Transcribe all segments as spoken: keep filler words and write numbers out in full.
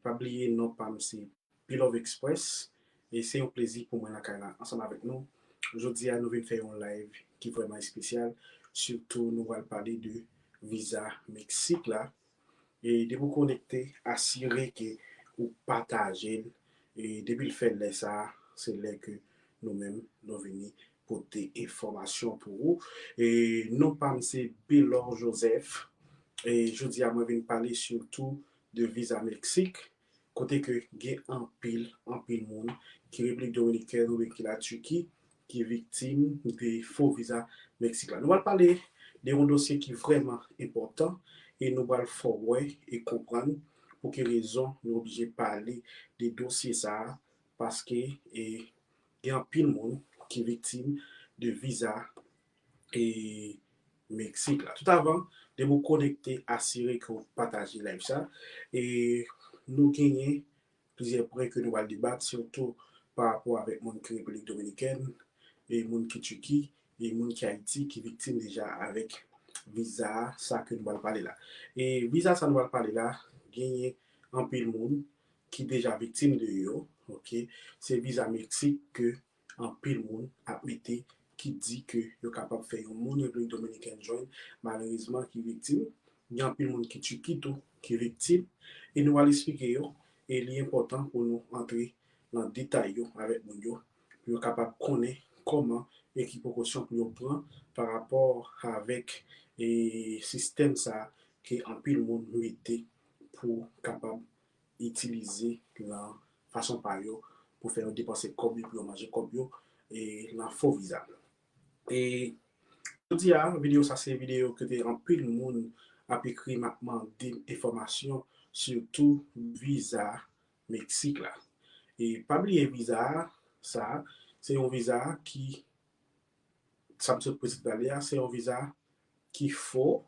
Pa bliye non pa m se Pilove Express e se yon plezi pou mwen lakay la ansanm avèk nou. Jodi a nou vin fè yon live ki vrèman espesyal. Sitou nou pral pale de viza Meksik la. E depi w konekte, asire ke ou pataje l. E depi l fè lè sa a, se lè ke nou menm nou vini pote enfòmasyon pou ou. E non pa m se Belor Joseph. E jodi a mwen vin pale sitou de viza Meksik, kote ke gen anpil, anpil moun ki Repiblik Dominikèn oubyen ki la Tiki ki viktim de fo viza Meksik la. Nou pral pale de yon dosye ki vrèman enpòtan e nou pral fè w wè e konprann pou ki rezon nou oblije pale de dosye sa a, paske e, gen anpil moun ki viktim de viza e, Meksik la. Tout avan, depi w konekte, asire ke w pataje live sa. E nou genyen plizyè pwen ke nou pral debat, sitou pa rapò avèk moun ki Repiblik Dominikèn, e moun ki Tiki, e moun ki Ayiti ki viktim deja avèk viza sa ke nou pral pale la. E viza sa nou pral pale la, genyen anpil moun ki deja viktim de yo, ok? Se viza Meksik ke anpil moun ap mete ki di ke yo kapab fè yon moun Repiblik Dominikèn jwenn, malerezman ki viktim. Gen anpil moun ki Tiki tou ki viktim. E nou al eksplike yo. E li enpòtan pou nou antre nan detay yo avèk moun yo, pou yo kapab konnen kòman e ki prekosyon pou yo pran pa rapò avèk e sistèm sa ke anpil moun mete pou kapab itilize nan fason pa yo pou fè yo depanse kòb yo, pou yo manje kòb yo e nan fo viza. E jodi a, videyo sa se videyo kote anpil moun ap ekri m ap mande m enfòmasyon sitou viza Meksik la. E pa bliye viza sa, se yon viza ki, sa m sot prezante la, se yon viza ki fo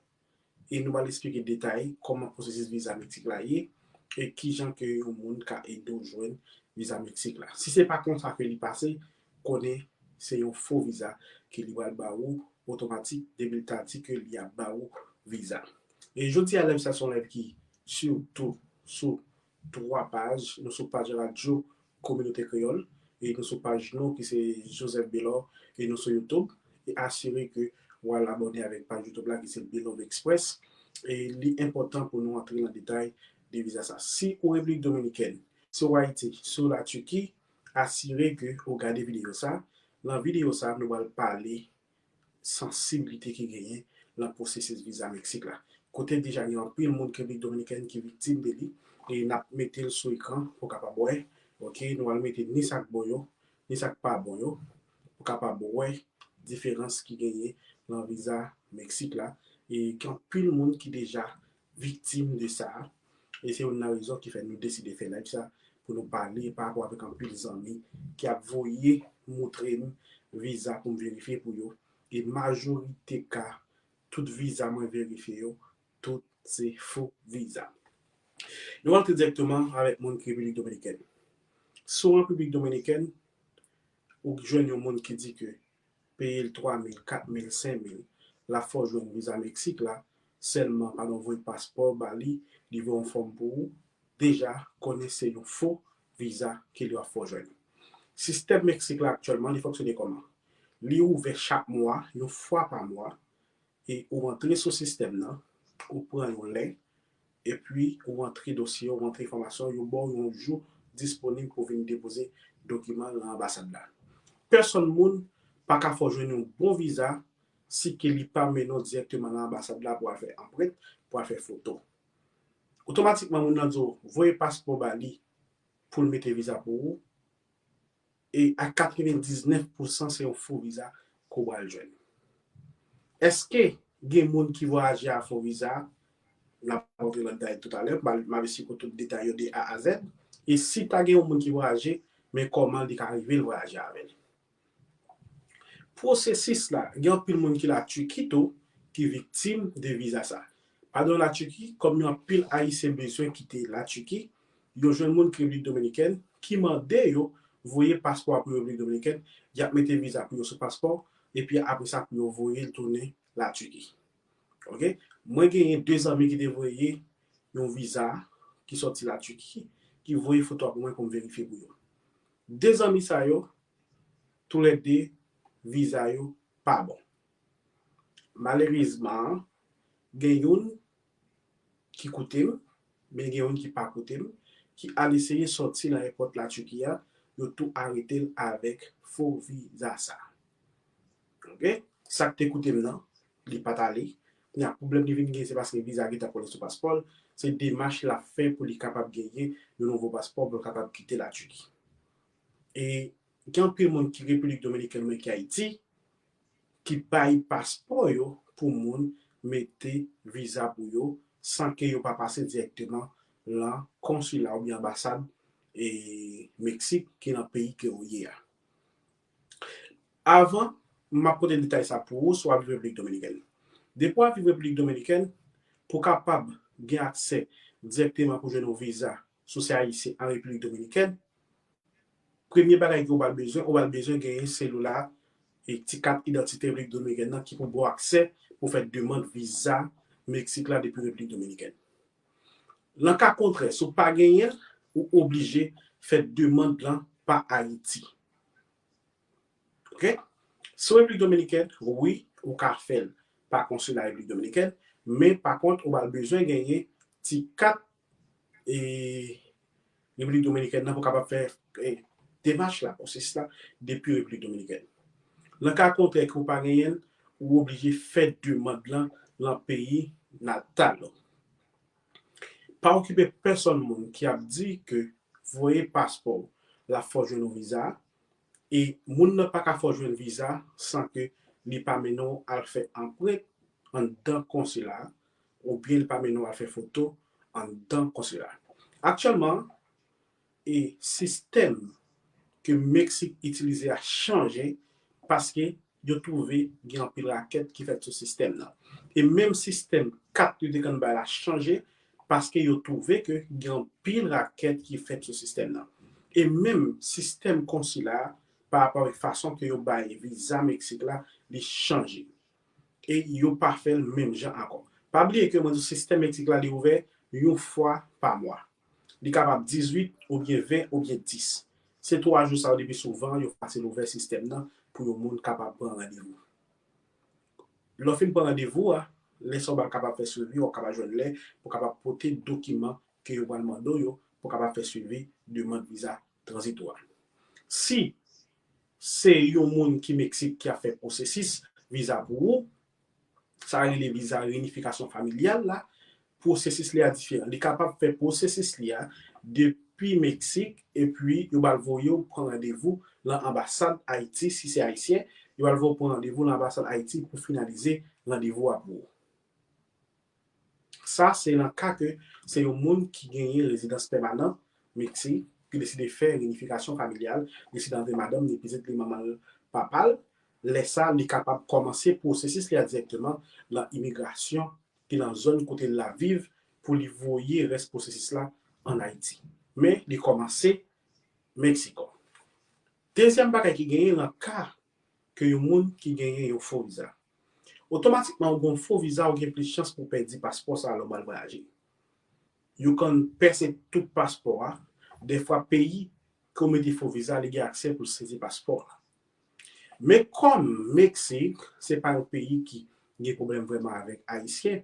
e nou pral eksplike detay kòman pwosesis viza Meksik la ye e kijan ke yon moun ka ede w jwenn viza Meksik la. Si se pa konsa ke li pase, konnen se yon fo viza ke li pral ba ou otomatik depi l ta di ke li ap ba ou viza. E jodi a live sa se yon live ki sitou sou twa paj. Nou sou paj Radyo Kominote Kreyòl e nou sou paj nou ki se Joseph Belor e nou sou YouTube. E asire ke w al abòne avèk paj YouTube la ki se Belove Express. E li enpòtan pou nou antre nan detay de viza sa. Si ou Repiblik Dominikèn, si ou Ayiti, si ou la Tiki, asire ke ou gade videyo sa. Nan videyo sa, nou pral pale sansiblite ki genyen nan pwosesis viza Meksik la. Kote deja gen anpil moun ki Repiblik Dominikèn ki viktim de li, e n ap mete l sou ekran pou w kapab wè. Ok, nou al mete ni sa k bon yo, ni sa k pa bon yo, pou w kapab wè diferans ki genyen nan viza Meksik la. E gen anpil moun ki deja viktim de sa. E se youn nan rezon ki fè nou deside fè live sa, pou nou pale pa rapò avèk anpil zanmi ki ap voye montre m viza pou m verifye pou yo. E majorite ka, tout viza mwen verifye yo, tout se fo viza. Nou antre dirèkteman avèk moun ki Repiblik Dominikèn. Si w Repiblik Dominikèn, ou jwenn yon moun ki di ke peye l twa mil, kat mil, senk mil, l ap fè w jwenn viza Meksik la, sèlman pandan w voye paspò ba li, li voye yon fòm pou ou, deja konnen se yon fo viza ke li ap fè w jwenn. Sistèm Meksik la aktyèlman, li fonksyone kòman? Li ouvè chak mwa, yon fwa pa mwa, e ou antre sou sistèm nan, ou pran yon lè, epi ou antre dosye, ou antre enfòmasyon, yo ba w yon jou disponib pou vin depoze dokiman nan anbasad la. Pèsonn moun pa ka fè w jwenn yon bon viza si ke li pa mennen w dirèkteman nan anbasad la pou al fè anprent, pou al fè foto. Otomatikman, moun nan di w voye paspò ba li pou l mete viza pou ou, e a katrevendiznèf pousan se yon fo viza ke w pral jwenn. Èske gen moun ki vwayaje a fo viza? N ap rantre ladan talè, m ap esplike tout detay yo de A a Z. E si ta gen yon moun ki vwayaje, men kòman li ka rive l vwayaje avè l. Pwosesis la, gen anpil moun ki la Tiki tou, ki viktim de viza sa. Pandan la Tiki, kòm gen anpil Ayisyen bezwen kite la Tiki, yo jwenn moun ki Repiblik Dominikèn, ki mande yo voye paspò pou Repiblik Dominikèn, y ap mete viza pou yo sou paspò, epi apre sa pou yo voye l tounen la Tiki. Ok? Mwen genyen de zanmi ki te voye yon viza ki sòti la Tiki, ki voye foto a pou mwen pou m verifye pou yo. De zanmi sa yo, toulède, viza yo pa bon. Malerezman, gen youn ki koute m, men gen youn ki pa koute m, ki al eseye sòti nan èpòt Latiki a, yo tou arete l avèk fo viza sa. Ok? Sa k te koute m nan, li pa t ale. Kounye a, pwoblèm li vin gen, se paske viza gentan kole sou paspò l. Se demach l ap fè pou li kapab genyen yon nouvo paspò pou l kapab kite Latiki. E gen anpil moun ki Repiblik Dominikèn, men ki Ayiti, ki bay paspò yo pou moun mete viza pou yo san ke yo pa pase dirèkteman lan konsila oubyen anbasad e Meksik ki nan peyi ke yo ye a. Avan, m ap pote detay sa pou ou si w ap viv Repiblik Dominikèn. Depi w ap viv Repiblik Dominikèn, pou w kapab gen aksè dirèkteman pou jwenn yon viza si w se Ayisyen an Repiblik Dominikèn, premye bagay ke w pral bezwen, ou pral bezwen genyen se lou la e ti kat idantite Repiblik Dominikèn nan ki pou ba w aksè pou fè demann viza Meksik la depi Repiblik Dominikèn. Nan ka kontrè, si w pa genyen l, ou oblije fè demann lan pa Ayiti. Ok? Sou Repiblik Dominikèn, wi, ou ka fè l pa konsila Repiblik Dominikèn, men pa kont, ou pral bezwen genyen ti kat e Repiblik Dominikèn nan pou kapab fè e demach la, pwosesis la, depi Repiblik Dominikèn. Nan ka kontrè ke ou pa genyen l, ou oblije fè demann lan lan peyi natal ou. Pa okipe pèsonn moun ki ap di ke voye paspò w, l ap fè w jwenn yon viza, e moun nan pa ka fè w jwenn viza san ke li pa mennen w al fè anprent anndan konsila a, oubyen li pa mennen w al fè foto anndan konsila a. Aktyèlman, e sistèm ke Meksik itilize a chanje paske yo twouve gen anpil rakèt ki fèt sou sistèm nan. E menm sistèm kat yo te konn bay la chanje paske yo twouve ke gen anpil rakèt ki fèt sou sistèm nan. E menm sistèm konsila a, pa rapò avèk fason ke yo bay viza Meksik la, li chanje. E yo pa fè l menm jan ankò. Pa bliye ke mwen di w sistèm Meksik la, li ouvè yon fwa pa mwa. Li kapab dizuit oubyen ven oubyen dis. Se twa jou sa yo depi souvan yo fasil ouvè sistèm nan pou yon moun kapab pran randevou. Lè w fin pran randevou a, lè sa w pral kapab fè swivi, w ap kapab jwenn lè pou w kapab pote dokiman ke yo pral mande w yo pou w kapab fè swivi demann viza tranzitwa. Si se yon moun ki Meksik ki ap fè pwosesis viza pou ou, sa rele viza reyinifikasyon familyal la, pwosesis li a diferan. Li kapab fè pwosesis li a depi Meksik, epi yo pral voye w pran randevou lan anbasad Ayiti, si se ayisyen, yo pral voye w pran randevou lan anbasad Ayiti pou finalize randevou a pou ou. Sa se nan ka ke se yon moun ki genyen rezidans pèmanan Meksik, ki deside fè reyinifikasyon familyal, deside antre madanm ni pitit li, manman l, papa l. Lè sa, li kapab kòmanse pwosesis li a dirèkteman lan imigrasyon ki nan zòn kote l ap viv pou li voye rès pwosesis la ann Ayiti. Men li kòmanse Meksiko. Dezyèm bagay ki genyen lan ka ke yon moun ki genyen yon fo viza. Otomatikman, ou gen yon fo viza, ou gen plis chans pou w pèdi paspò sa a lè w pral vwayaje. Yo konn pèse tout paspò a. Dèfwa, peyi ke w mete fo viza, li gen aksè pou l sezi paspò a. Men kòm Meksik, se pa yon peyi ki gen pwoblèm vrèman avèk Ayisyen,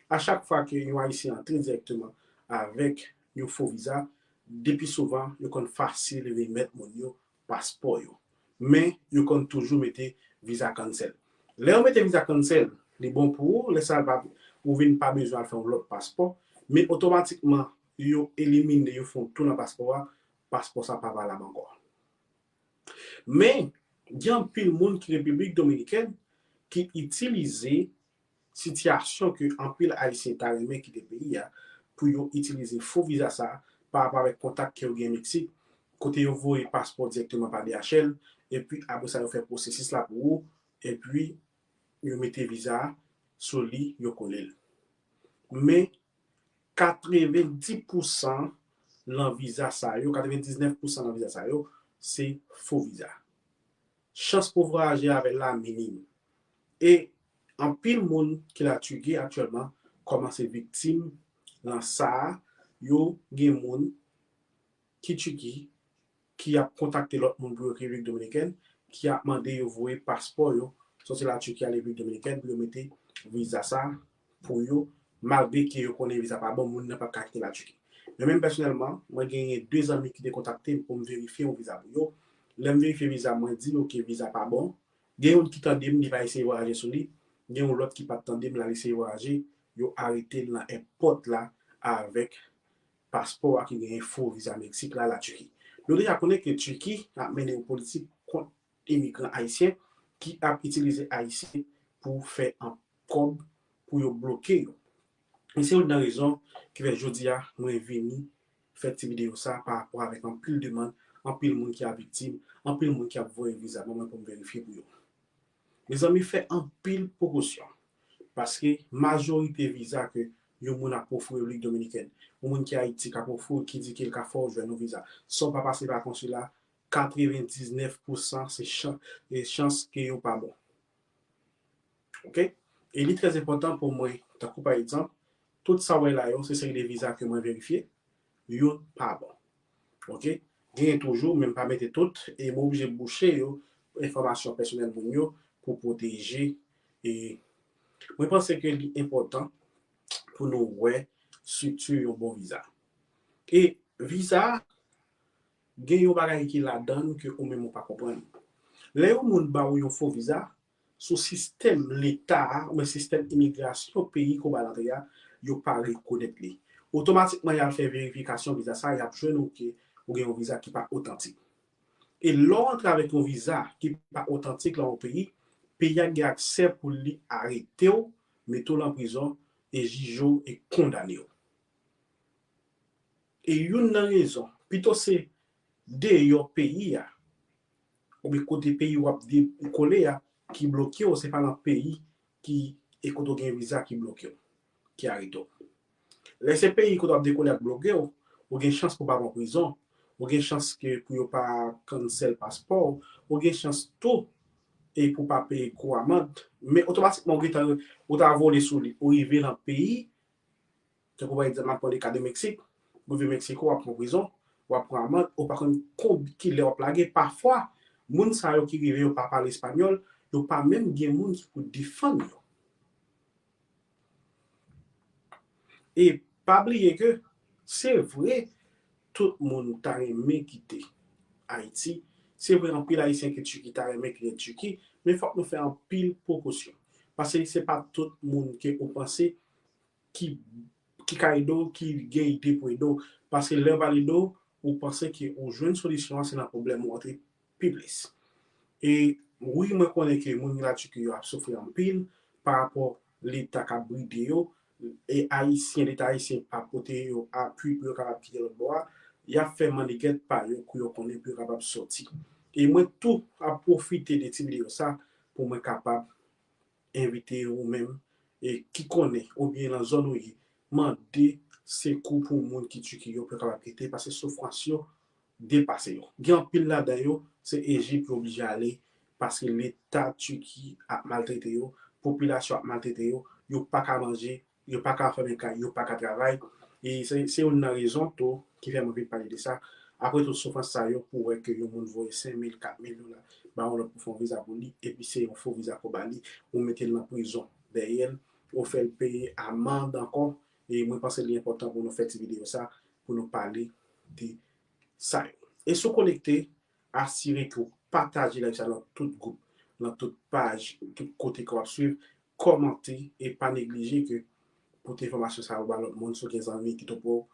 a chak fwa ke yon Ayisyen antre dirèkteman avèk yon fo viza, depi souvan, yo konn fasil remèt moun yo paspò yo. Men, yo konn toujou mete viza cancel. Lè yo mete viza cancel, li bon pou ou, lè sa a, ou vin pa bezwen al fè yon lòt paspò, men otomatikman, yo elimine, yo fè yon tou nan paspò a, paspò sa pa valab ankò. Men, gen anpil moun ki Repiblik Dominikèn ki itilize sitiyasyon ke anpil Ayisyen ta renmen kite peyi a pou yo itilize fo viza sa a pa rapò avèk kontak ke yo gen Meksik, kote yo voye paspò dirèkteman pa D H L, epi apre sa yo fè pwosesis la pou ou, epi yo mete viza a sou li, yo kole l. Men, katrevenndis pousan lan viza sa yo, katrevendiznèf pousan lan viza sa yo, se fo viza. Chans pou vwayaje avè l la minim. E anpil moun ki Latiki aktyèlman kòmanse viktim lan sa a, yo gen moun ki Tiki ki ap kontakte lòt moun pou yo ki Repiblik Dominikèn, ki ap mande yo voye paspò yo soti la Tiki al Repiblik Dominikèn pou yo mete viza sa pou yo, malgre ke yo konnen viza pa bon, moun nan p ap ka kite la Tiki. Men menm pèsonèlman, mwen genyen de zanmi ki te kontakte m pou m verifye yon viza pou yo. Lè m verifye viza, mwen di yo ke viza pa bon. Gen youn ki tande m, li pa eseye vwayaje sou li. Gen yon lòt ki pa t tande m, l al eseye vwayaje. Yo arete l nan èpòt la avèk paspò a ki genyen fo viza Meksik la, la Tiki. Nou deja konnen ke Tiki ap mennen yon politik kont imigran ayisyen ki ap itilize Ayisyen pou fè an kòb pou yo bloke yo. E se youn nan rezon ki fè jodi a mwen vini fè ti videyo sa pa rapò avèk anpil demann, anpil moun ki ap viktim, anpil moun ki ap voye viza ban mwen pou m verifye pou yo. Mezanmi, fè anpil prekosyon. Paske majorite viza ke yon moun ap ofri Repiblik Dominikèn, yon moun ki Ayiti k ap ofri w, ki di ke l ka fè w jwenn yon viza san w pa pase pa konsila, katrevendiznèf pousan se chan, e chans ke yo pa bon. Oke? E li trè enpòtan pou mwen, tankou pa egzanp, tout sa w wè la yo, se seri de viza ke mwen verifye, youn pa bon. Oke? Genyen toujou, men m pa mete tout, e mwen oblije bouche yo, enfòmasyon pèsonèl moun yo, pou pwoteje. E mwen panse ke li enpòtan pou nou wè estrikti yon bon viza. E viza a, gen yon bagay ki ladan l ke ou menm ou pa konprann. Lè yon moun ba ou yon fo viza, sou sistèm leta a, oubyen sistèm imigrasyon peyi ke w ba l antre a, yo pa rekonèt li. Otomatikman, y al fè verifikasyon viza sa, y ap jwenn ou ke ou gen yon viza ki pa otantik. E lè w antre avèk yon viza ki pa otantik lan yon peyi, peyi a gen aksè pou li arete w, mete w lan prizon, e jije w e kondane w. E youn nan rezon, pito se deyò peyi a, oubyen kote peyi w ap de-, kole a, ki bloke w, se pa lan peyi ki, e kote w gen viza ki bloke w, ki arete w. Lè se peyi kote w ap dekole a k bloke w, ou gen chans pou w pa pran prizon, ou gen chans ke pou yo pa cancel paspò w, ou gen chans tou e pou w pa peye gwo amand, men otomatikman ou gentan, ou ta vole sou li, ou rive lan peyi, tankou pa egzanp, m ap pran le ka de Meksik, ou rive Meksiko, w ap pran prizon, w ap pran amand, ou pa konn konb-, kilè w ap lage. Pafwa, moun sa yo ki rive, yo pa pale espanyòl, yo pa menm gen moun ki pou defann yo. E pa bliye ke se vre, tout moun ta renmen kite Ayiti. Se vre, anpil Ayisyen ki Tiki ta renmen kite Tiki, men fòk nou fè anpil prekosyon. Paske se pa tout moun ke ou panse ki, ki ka ede w, ki gen ide pou ede w. Paske lè yo pral ede w, ou panse ke ou jwenn solisyon an, se nan pwoblèm ou antre pi plis. E wi, mwen konnen ke moun ki la Tiki yo ap soufri anpil pa rapò leta k ap bride yo, e Ayisyen, leta ayisyen pa pote yo apui pou yo kapab kite lòt bò a, y ap fè mannigèt pa yo kou yo konnen pou yo kapab sòti. E mwen tou ap pwofite de ti videyo sa pou mwen kapab envite ou menm, e, ki konnen oubyen lan zòn ou ye, mande sekou pou moun ki Tiki yo pou yo kapab kite, paske soufrans yo depase yo. Gen anpil ladan yo, se Ejip yo oblije ale, paske leta Tiki ap maltrete yo, popilasyon ap maltrete yo, yo pa ka manje, yo pa ka fèmen kay, yo pa ka travay. E se, se youn nan rezon tou ki fè mwen vin pale de sa. Apre tout soufrans sa yo, pou wè ke yon moun voye senk mil, kat mil dola ba yon lòt pou fè yon viza pou li, epi se yon fo viza ke w ba li, ou mete l nan prizon dèyè l, ou fè l peye amand ankò. E mwen panse li enpòtan pou nou fè ti videyo sa, pou nou pale de sa yo. E si w konekte, asire ke w pataje live sa lan tout gwoup, lan tout paj, tout kote ke w ap swiv, kòmante e pa neglije ke pote enfòmasyon sa yo ba lòt moun, si w gen zanmi ki tou pre w,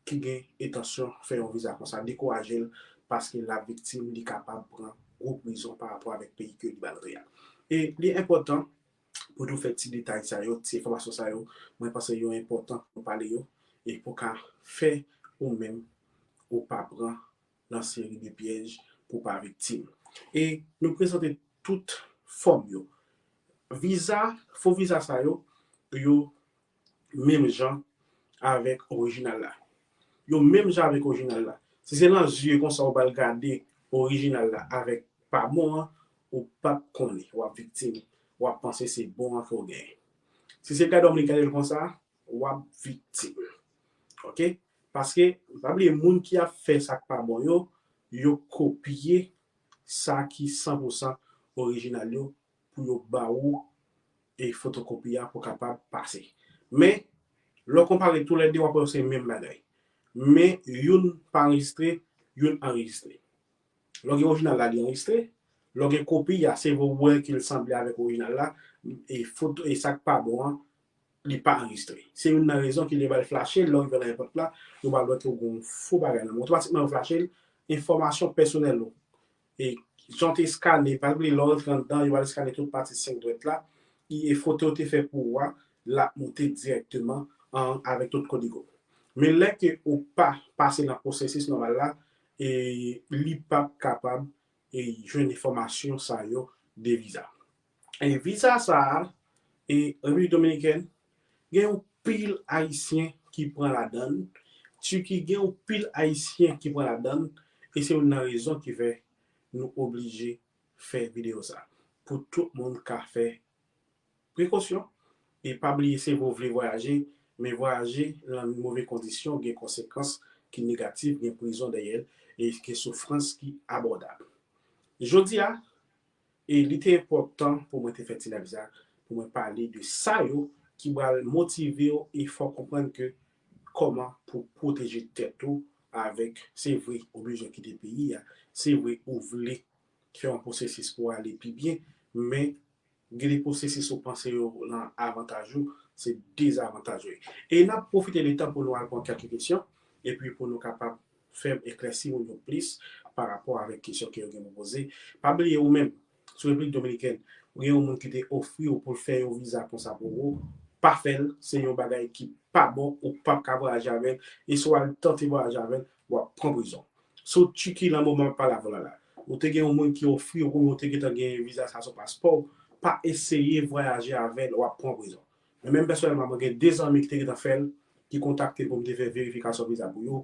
ki gen entansyon fè yon viza konsa, dekouraje l, paske l ap viktim, li kapab pran gwo prizon pa rapò avèk peyi ke li ba l antre a. E li enpòtan pou nou fè ti detay sa yo, ti enfòmasyon sa yo, mwen panse yo enpòtan pou nou pale yo, e pou ka fè ou menm ou pa pran nan seri de pyèj pou pa viktim. E nou prezante tout fòm yo. Viza, fo viza sa yo, yo menm jan avèk orijinal la. Yo menm jan avèk orijinal la. Si se lan zye konsa ou pral gade orijinal la avèk pa bon an, ou p ap konnen, w ap viktim. W ap panse se bon an ke w genyen. Si se gade w ap gade l konsa, w ap viktim. Oke? Paske, pa bliye, moun ki ap fè sa k pa bon yo, yo kopye sa ki san pou san orijinal yo pou yo ba ou e fotokopi a pou kapab pase. Men, lè w konpare toulède, w ap wè se menm bagay. Men, youn pa anrejistre, youn anrejistre. Lè w gen orijinal la, li anrejistre. Lè w gen kopi a, se vre w wè ke l sanble avèk orijinal la, e foto, e sa k pa bon an, li pa anrejistre. Se youn nan rezon ki lè yo ba l flache l, lè w rive nan èpòt la, yo ba l wè ke w gen yon fo bagay nan men w. Otomatikman, yo flache l, enfòmasyon pèsonèl ou. E jan w te eskane, pa bliye lè w rantre anndan, yo al eskane tout pati senk dwèt la, e foto yo te fè pou ou a, l ap moute dirèkteman an, avèk tout kòd igo. Men lè ke ou pa pase nan pwosesis nòmal la, e li p ap kapab e jwenn enfòmasyon sa yo de viza. E viza sa a, e Repiblik Dominikèn, gen yon pil Ayisyen ki pran ladan l, Tiki gen yon pil Ayisyen ki pran ladan l, e se youn nan rezon ki fè nou oblije fè videyo sa. Pou tout moun ka fè prekosyon, e pa bliye se vre w vle vwayaje, men vwayaje nan move kondisyon gen konsekans ki negatif, gen prizon dèyè l, e gen soufrans ki abòdab. Jodi a, e li te enpòtan pou mwen te fè ti live sa, pou mwen pale de sa yo ki pral motive w e fè w konprann ke kòman pou pwoteje tèt ou avèk, se vre, ou bezwen kite peyi a, se vre, ou vle fè yon pwosesis pou ale pi byen, men gen de pwosesis ou panse yo nan avantaj ou, se dezavantaj ou ye. E n ap pwofite de tan pou nou al pran kèk kesyon, epi pou nou kapab fè eklèsi moun yo plis pa rapò avèk kesyon ke yo gen pou poze. Pa bliye ou menm, sou Repiblik Dominikèn, ou gen yon moun ki te ofri w pou l fè yon viza konsa pou ou, pa fè l, se yon bagay ki pa bon, ou p ap ka vwayaje avè l, e si w al tante vwayaje avè l, w ap pran prizon. Sou Tiki, nan moman m ap pale avè w la la, ou te gen yon moun ki ofri w, oubyen ou te gentan gen viza sa sou paspò w, pa eseye vwayaje avè l, w ap pran prizon. Men menm pèsonèlman, mwen gen de zanmi ki te gentan fè l, ki kontakte m pou m te fè verifikasyon viza pou yo.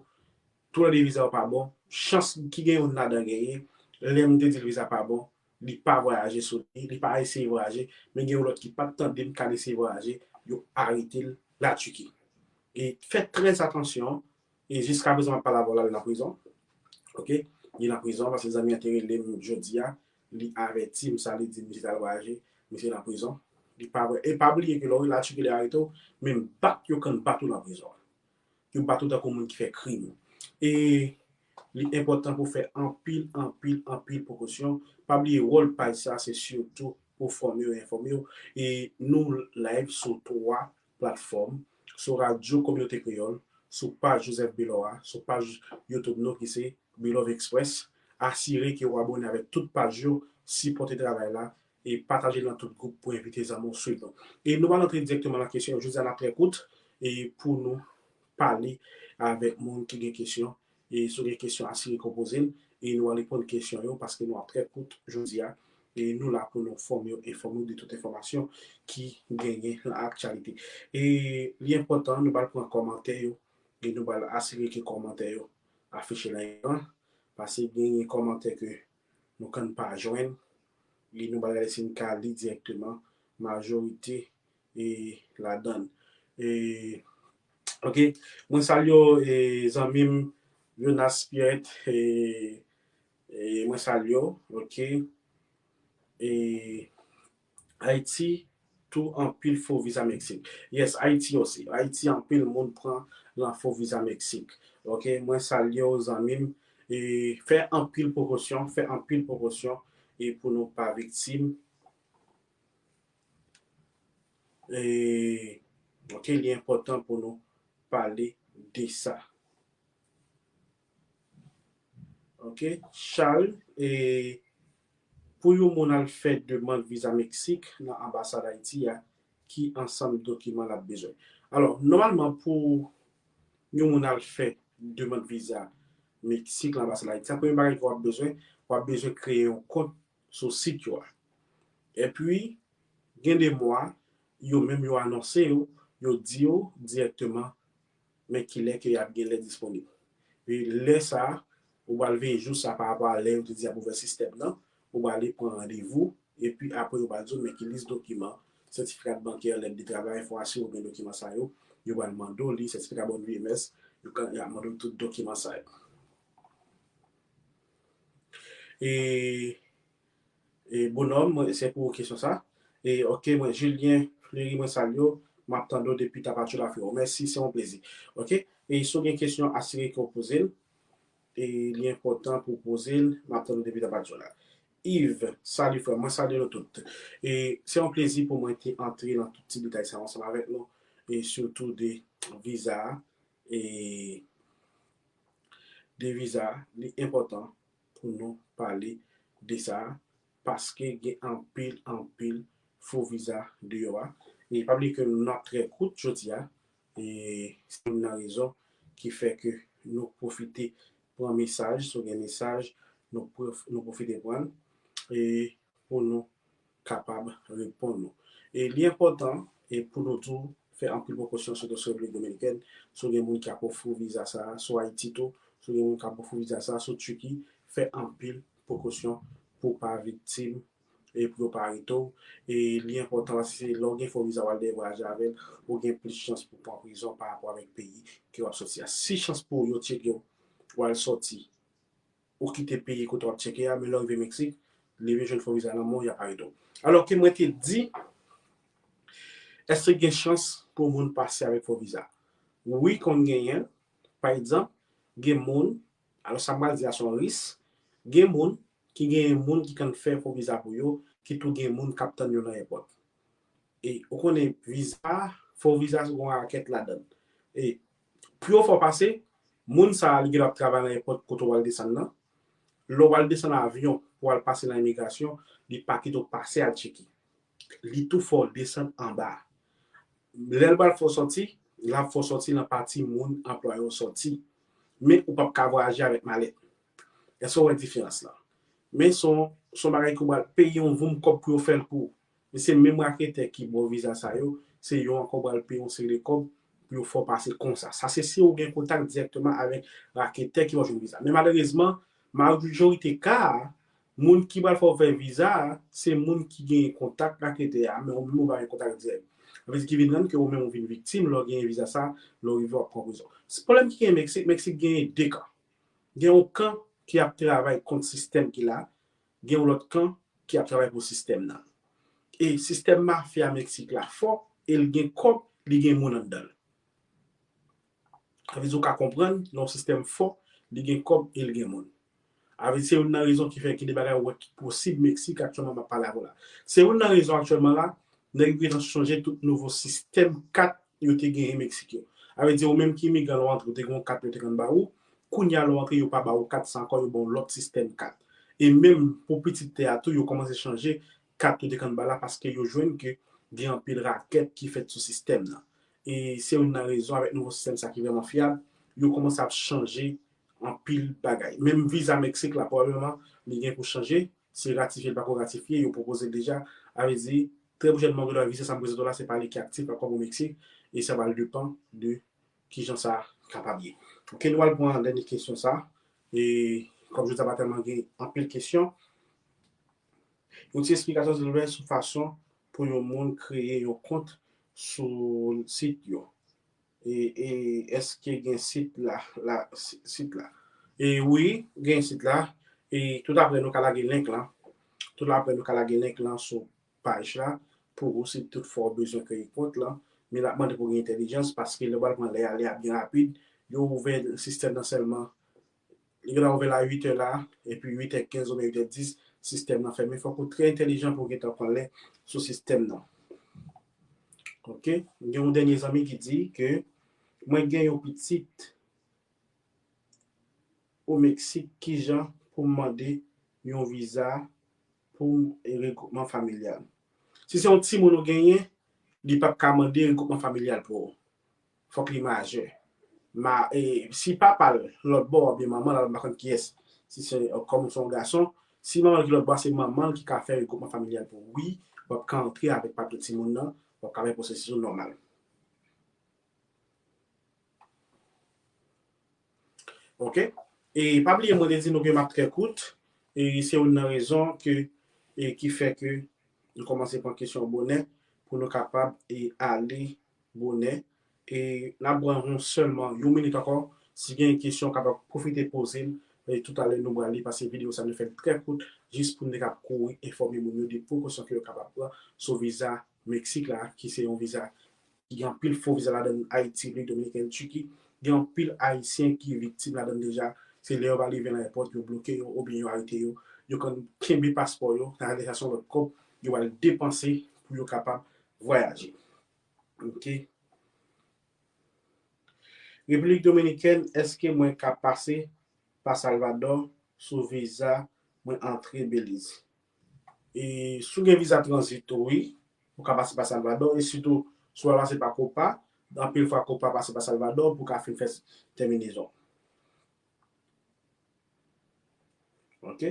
Toulède viza yo pa bon. Chans ki gen youn ladan genyen, lè m te di l viza pa bon, li pa vwayaje sou li, li pa eseye vwayaje, men gen yon lòt ki pa t tande m k al eseye vwayaje, yo arete l la Tiki. E fè trè atansyon, e jiska prezan m ap pale avè w la, li nan prizon. Oke? Li nan prizon paske zanmi an te rele m jodi a, li avèti m sa, li di m misye t al vwayaje, misye nan prizon. Li pa vre. E pa bliye ke lè w la Tiki, lè yo arete w, menm bat yo konn bat ou nan prizon. Yo bat ou tankou moun ki fè krim. E li enpòtan pou fè anpil, anpil, anpil prekosyon. Pa bliye wòl paj sa, se sitou pou fòme w, enfòme w. E nou live sou twa platfòm, sou Radyo Kominote Kreyòl, sou paj Joseph Belò a, sou paj YouTube nou ki se Beloved Express. Asire ke w abòne avèk tout paj yo, sipòte travay la, e pataje l nan tout gwoup pou envite zanmi w swiv nou. E nou pral antre dirèkteman nan kesyon yo. Jodi a n ap trè kout, e pou nou pale avèk moun ki gen kesyon. E si w gen kesyon, asire ke w poze l, e nou pral reponn kesyon yo, paske nou ap trè kout jodi a. E nou la pou nou fòme w, enfòme w de tout enfòmasyon ki genyen nan aktyalite. E li enpòtan, nou pral pran kòmantè yo, e nou pral asire ke kòmantè yo afiche nan ekran, paske genyen kòmantè ke nou konn pa jwenn, e nou pral gade si n ka li dirèkteman majorite, e, ladan l. E, oke, mwen salye w, e, zanmi m Jonas Pierrette, e, e, mwen salye w, oke. E, Ayiti, tou anpil fo viza Meksik. Yes, Ayiti osi. Ayiti, anpil moun pran nan fo viza Meksik. Oke, mwen salye w, zanmi m. E fè anpil prekosyon, fè anpil prekosyon, e pou nou pa viktim. E, oke, li enpòtan pou nou pale de sa. Oke, Charles, e pou yon moun al fè demann viza Meksik nan anbasad Ayiti a, ki ansanm dokiman l ap bezwen? Alò, nòmalman, pou yon moun al fè demann viza Meksik nan anbasad Ayiti a, premye bagay ke w ap bezwen, w ap bezwen kreye yon kont sou sit yo a. Epi, gen de mwa, yo menm yo anonse yo, yo di yo dirèkteman men kilè ke y ap gen lè disponib. E lè sa a, ou pral veye jou sa a pa rapò a lè yo te di y ap ouvè sistèm nan, ou pral ale pran randevou, epi apre yo pral di w men ki lis dokiman, sètifika bankè, lèt de travay, fò asire w gen dokiman sa yo, yo pral mande w li, sètifika bòn V M S, Y ap mande w tout dokiman sa yo. E, e Bonòm, mwen, se pou kesyon sa. E, ok, mwen, Julien Fleury, mwen salye w. M ap tande w depi Tapatchou la, freo. Mèsi, se yon plezi. Ok? E si w gen kesyon, asire ke w poze l. E li enpòtan pou w poze l. M ap tande w depi Tapatchou la. Yves, salut frè, mwen salye nou tout. E se yon plezi pou mwen te antre nan tout ti detay sa yo ansanm avèk nou. E sitou de viza a. E de viza a, li enpòtan pou nou pale de sa a, paske gen anpil, anpil fo viza deyò a. E pa bliye ke nou n ap trè kout jodi a. E se youn nan rezon ki fè ke nou pwofite pran mesaj, si w gen mesaj, nou pwof-, nou pwofite pran l, e pou nou kapab reponn nou. E li enpòtan, e pou nou tou fè anpil prekosyon, sitou sou Repiblik Dominikèn, si w gen moun ki ap ofri w viza sa a, sou Ayiti tou, si w gen moun ki ap ofri w viza sa a, sou Tiki, fè anpil prekosyon pou w pa viktim e pou yo pa arete w. E li enpòtan paske lè w gen fo viza, w al dèyè vwayaje avè l, ou gen plis chans pou w pran prizon pa rapò avèk peyi ke w ap soti a. Si chans pou w yo tcheke w, w al soti, ou kite peyi kote w ap tcheke a, men lè w rive Meksik, leve jwenn fo viza nan men w, y ap arete w. Alò ke mwen te di, èske gen chans pou moun pase avèk fo viza? Wi, konn genyen. Pa egzanp, gen moun, alò sa m pral di a se yon risk, gen moun ki genyen moun ki konn fè fo viza pou yo, ki tou gen moun k ap tann yo nan èpòt. E ou konnen viza, fo viza gen yon rakèt ladan l. E pou yo fè w pase, moun sa a li gen dwa ap travay nan èpòt kote w al desann nan. Lè w al desann avyon pou w al pase nan imigrasyon, li pa kite w pase al tcheke. Li tou fè w desann anba. Lè l pral fè w sòti, l ap fè w sòti nan pati moun anplwaye w sòti. Men ou p ap ka vwayaje avèk malèt. Èske w wè diferans lan? Men se yon, se yon bagay ke w pral peye yon voum kòb pou yo fè l pou ou. Men se menm raketè ki ba w viza sa yo, se yo ankò pral peye yon seri de kòb pou yo fè w pase konsa. Sa se si w gen kontak dirèkteman avèk raketè ki ba w jwenn viza. Men malerezman, majorite ka a, moun ki pral fè w fè viza a, se moun ki gen kontak raketè a, men ou menm ou pa gen kontak dirèk. Sa vle di ki vin rann ke ou menm ou vin viktim, lè w genyen viza sa, lè w rive w ap pran prizon. Pwoblèm ki gen Meksik, Meksik genyen de kan. Gen yon kan ki ap travay kont sistèm ki la, gen yon lòt kan ki ap travay pou sistèm nan. E sistèm mafya Meksik la fò, e l gen kòb, li gen moun anndan l. Sa vle di w ka konprann, lè yon sistèm fò, li gen kòb e l gen moun. Sa vle di se youn nan rezon ki fè gen de bagay ou wè ki posib Meksik aktyèlman m ap pale avè w la. Se youn nan rezon aktyèlman la, nèg yo gentan chanje tout nouvo sistèm kat yo te genyen Meksik yo. Sa vle di ou menm ki imigran lè w antre ou te gen yon kat yo te konn ba ou, kounye a lè w antre yo pa ba ou kat sa ankò, yo ba w lòt sistèm kat. E menm pou pitit tè a tou, yo kòmanse chanje kat yo te konn ba la paske yo jwenn ke gen anpil rakèt ki fèt sou sistèm nan. E se youn nan rezon avèk nouvo sistèm sa ki vrèman fyab, yo kòmanse ap chanje anpil bagay. Menm viza Meksik la, pwobableman, li gen pou chanje. Si l ratifye, l pako ratifye, yo pwopoze l deja. Sa vle di, trè pwochènman, gen dwa viza sa m prezante w la, se pa li ki aktif ankò pou Meksik, e sa pral depann de kijan sa kapab ye. Ok, nou pral pran dènye kesyon sa. E kòm jodi a pa tèlman gen anpil kesyon, yon ti esplikasyon silvouplè sou fason pou yon moun kreye yon kont sou sit yo. E, e èske gen sit la, la, si-, sit la? E wi, gen sit la. E tout apre nou ka lage link lan. Tout apre nou ka lage link lan sou paj la pou ou si toutfwa w bezwen kreye kont lan. Men l ap mande pou gen entèlijans paske lè w pral pran lè a, lè a byen rapid. Yo ouvè sistèm nan sèlman Li gentan ouvè la uit è la, epi uit è kenz oubyen uit è dis, sistèm nan fèmen. Fòk ou trè entèlijan pou w gentan pran lè sou sistèm nan. Ok? Gen yon dènye zanmi ki di ke mwen gen yon pitit o Meksik, kijan pou m mande yon viza pou regroupman familyal? Si se yon timoun ou genyen, li p ap ka mande regroupman familyal pou ou. Fòk li majè. Ma, e, si papa l lòt bò oubyen manman l, m pa konn kiyès, si se, kòm se yon gason, si manman l ki lòt bò a, se manman l ki ka fè regroupman familyal pou ou. Wi, w ap ka antre avèk papye timoun nan, w ap ka fè pwosesis ou nòmal. Ok? E pa bliye, mwen te di nou ke m ap trè kout. E se youn nan rezon ke, e ki fè ke nou kòmanse pran kesyon bonè pou nou kapab e ale bonè. E n ap pran yon sèlman yon minit ankò. Si gen kesyon, w kapab pwofite poze l. E toutalè, nou pral li, paske videyo sa nou fè l trè kout, jis pou n te kab kouri enfòme moun yo de prekosyon ke yo kapab pran sou viza Meksik la, ki se yon viza ki gen anpil fo viza ladan l, Ayiti, Repiblik Dominikèn, Tiki. Gen anpil Ayisyen ki viktim ladan l deja. Se lè yo va rive nan èpòt, yo bloke yo oubyen yo arete yo. Yo konn kenbe paspò yo, nan alèzasyon lòt kòb, yo al depanse pou yo kapab vwayaje. Ok. Repiblik Dominikèn, èske mwen ka pase pa Salvadò sou viza mwen antre Beliz? E si w gen viza tranzit, wi, ou ka pase pa Salvadò. E sitou, si w al pase pa Kopa, anpil fwa Kopa pase pa Salvadò pou w ka fin fè tèminezon. Ok?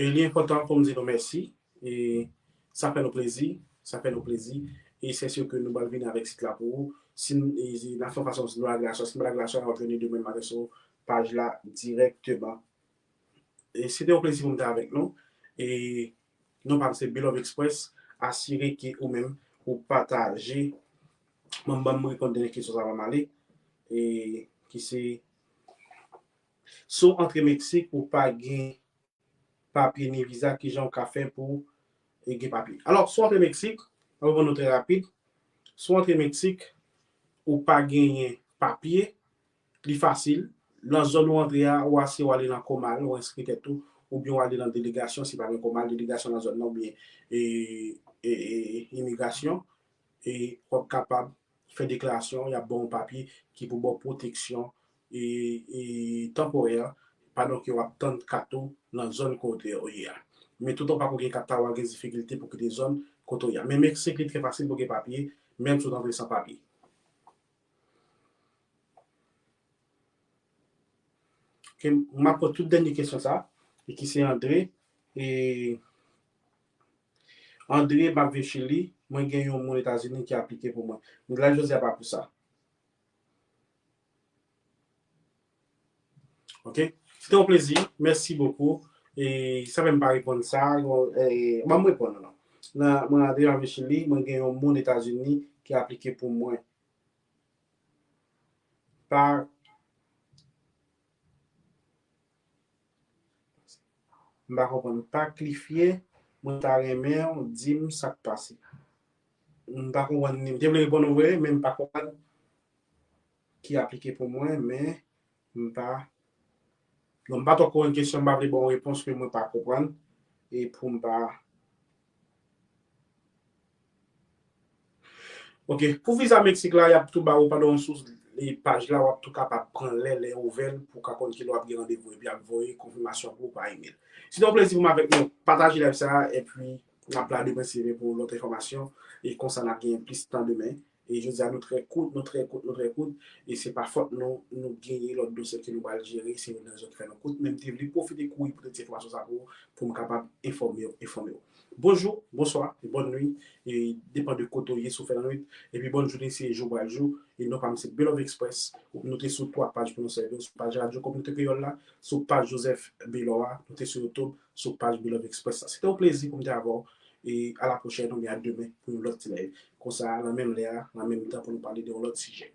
E li enpòtan pou m di nou mèsi. E sa fè nou plezi. Sa fè nou plezi. E se si ke nou pral vini avèk sit la pou ou. Si n, e, n ap fè yon fason, si nou lage l aswè, si n pa lage l aswè, n ap vini demen maten sou paj la dirèkteman. E se te yon plezi pou m te avèk nou. E non pa m se Belove Express. Asire ke ou menm ou pataje. Ban m, ban m reponn dènye kesyon sa, ban m ale. E ki se, si w antre Meksik, ou pa gen papye ni viza, kijan w ka fè pou w gen papye? Alò, si w antre Meksik, mwen reponn nou trè rapid. Si w antre Meksik, ou pa genyen papye, li fasil. Nan zòn ou antre a, ou ase w ale nan Komal, ou enskri tèt ou, oubyen w ale nan delegasyon, si pa gen Komal, delegasyon nan zòn nan, oubyen, e, e, e, imigrasyon, e w ap kapab fè deklarasyon, y ap ba w yon papye ki pou ba w pwoteksyon, e, e, tanporè, pandan ke w ap tann kat ou nan zòn kote w ye a. Men toutan w pako gen kat la, w a gen difikilte pou kite zòn kote w ye a. Men Meksik, li trè fasil pou gen papye, menm si w t antre san papye. Ok, m ap pran tout dènye kesyon sa, e ki se Andre. E Andre, m ap viv Chili, mwen gen yon moun Etazini ki aplike pou mwen. Mwen la jodi a pa pou sa. Ok? Se te yon plezi. Mèsi bokou. E sa fè m pa reponn sa. Bon, e, ban m reponn non. Nan, mwen Andre, m ap viv Chili, mwen gen yon moun Etazini ki aplike pou mwen. Pa, m pa konprann. Pa klifye, mwen ta renmen w di m sa k pase. M pa konprann ni. M te vle reponn ou vre, men m pa konprann ki aplike pou mwen, men m pa, non, m pa twò konprann kesyon, m pa vle ba w yon repons ke mwen pa konprann, e pou m pa. Ok, pou viza Meksik la, y ap tou ba ou pandan yon sou, e, paj la, w ap tou kapab pran lè, lè ouvè l, pou w ka konn kilè w ap gen randevou, epi y ap voye konfimasyon pou ou pa imèl. Se te yon plezi pou m avèk nou pataje live sa, epi n ap la demen si Dye vle pou lòt enfòmasyon, e konsa n ap gen plis tan demen. E jodi a, nou trè kout, nou trè kout, nou trè kout. E se pa fòt nou, nou genyen lòt dosye ke nou pral jere, se youn nan rezon ki fè nou kout. Men m te vle pwofite kouri pou te di enfòmasyon sa pou ou, pou m kapab enfòme w, enfòme w. Bonjou, bonswa, e bòn nwi. E depann de kote w ye, si w fè lannwit. Epi bòn jounen, se jou pral jou. E non pa m se Belove Express. Nou te sou twa paj pou nou sèvi w. Sou paj Radyo Kominote Kreyòl la, sou paj Joseph Belò a, nou te sou YouTube, sou paj Belove Express la. Se te yon plezi pou m te avè w. E a la pwochèn, oubyen a demen pou yon lòt ti live. Konsa, nan menm lè a, nan menm tan pou nou pale de yon lòt sijè.